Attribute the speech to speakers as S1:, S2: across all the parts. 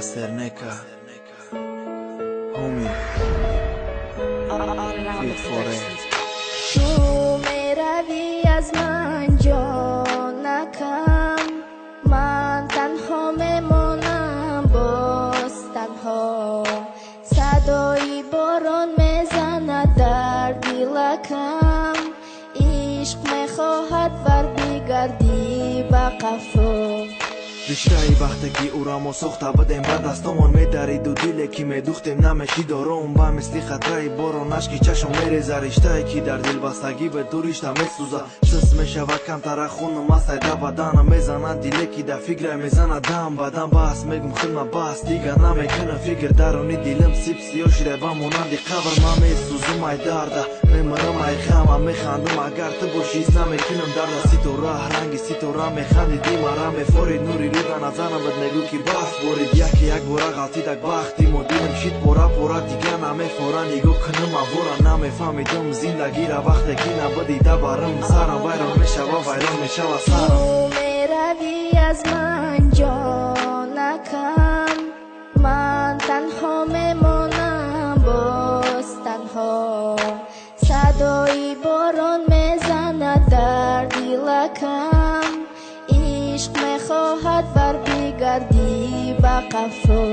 S1: Master Neka, Homie, Fit for it.
S2: Ту меравӣ аз ман ҷонакам, ман танҳо мемонам боз танҳо. Садои борон мезанад дар дилакам, ишқ мехоҳад барбигардӣ ба қафо.
S1: Риштаи бахте ки ӯра мо сохта будем, ба дастомон медариду диле ки медухтем намешид ором, ба мисли қатраи борон ашки чашм мереза. Риштае ки дар дилбастагӣ бе ту ришта месӯза, сис мешавад камтара хунум астай да баданам мезанад, диле ки да фикрай мезанад дам бадам. Бас мегум хидма бас, дигар намекунам фикр, даруни дилам сип сиёҳ шида ба монанди қабр. Ман месӯзум ай дарда, мемирам ай ғама, механдам агар ту бошӣ, ҳис намекунам дарда. Ситора ранги ситора механдиди мара мефорид, нури рӯда назарам бад мегӯ ки барф борид. Яке як бора ғалтидак бахти мо, дилам шид пора пора, дигар намефора. Нигоҳ кунам авора, намефаҳмидум зиндагира вақте ки набудӣ да барам. Сарам вайрон мешава, вайрон мешава сарам.
S2: Ту меравӣ аз ман ҷонакам, ман танҳо мемонам боз танҳо. Садои борон мезанад дар дилакам, ишқ мехоҳад барбигардӣ ба қафо.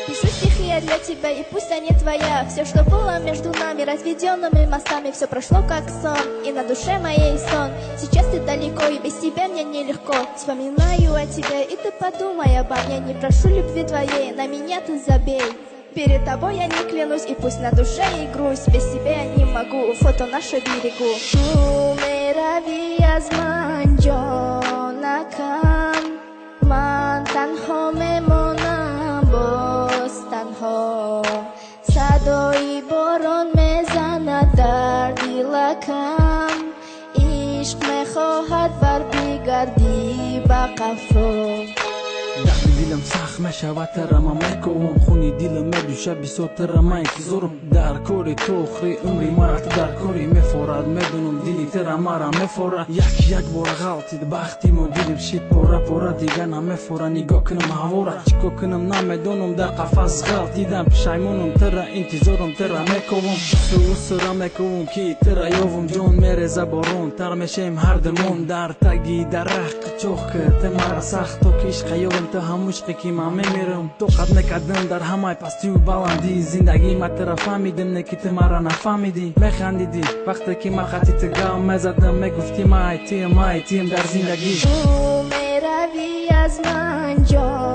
S2: Пишу стихи я для тебя, и пусть они твоя. Все, что было между нами, разведенными мостами, все прошло как сон, и на душе моей сон. Сейчас ты далеко, и без тебя мне нелегко. Вспоминаю о тебе, и ты подумай обо мне. Не прошу любви твоей, на меня ты забей. Перед тобой я не клянусь, и пусть на душе и грусть. Без тебя я не могу, фото наше берегу. Ту меравӣ аз ман ҷонакам, ман танҳо мемонам боз танҳо. Садои борон мезанад дар дилакам, ишқ мехоҳад барбигардӣ ба қафо.
S3: Дарди дилам сахт мешавад, тарама мековам, хуни дилам медӯша бисёр, тарама интизорам. Дар кори ту охири умри мара ту дар кори мефорад, медонам дили тара мара мефора. Як як бора ғалтид бахти мо, дилим шид пора пора, дигар намефора. Нигоҳ кунам ҳавора, чӣ кор кунам намедонам, дар қафас ғалтидам, пушаймонам, тара интизорам, тара мековам, сусура мековам ки тара ёвам. Ҷон мереза борон, тар мешем ҳардумон дар таги дарахт. Қичоқ ки ту мара сахт, то ки ишқа ёвам, ту ҳамушқе ки ман мемирам. Тоқат мекардам дар ҳамаи пастию баландӣ зиндагӣ, ма тара фаҳмидим, не ки ту мара нафаҳмидӣ. Механдидӣ вақте ки ман хати ту гам мезадам, мегуфтӣ ман айтиам, ман айтиам дар зиндагӣ.
S2: Ту меравӣ аз ман ҷонакам.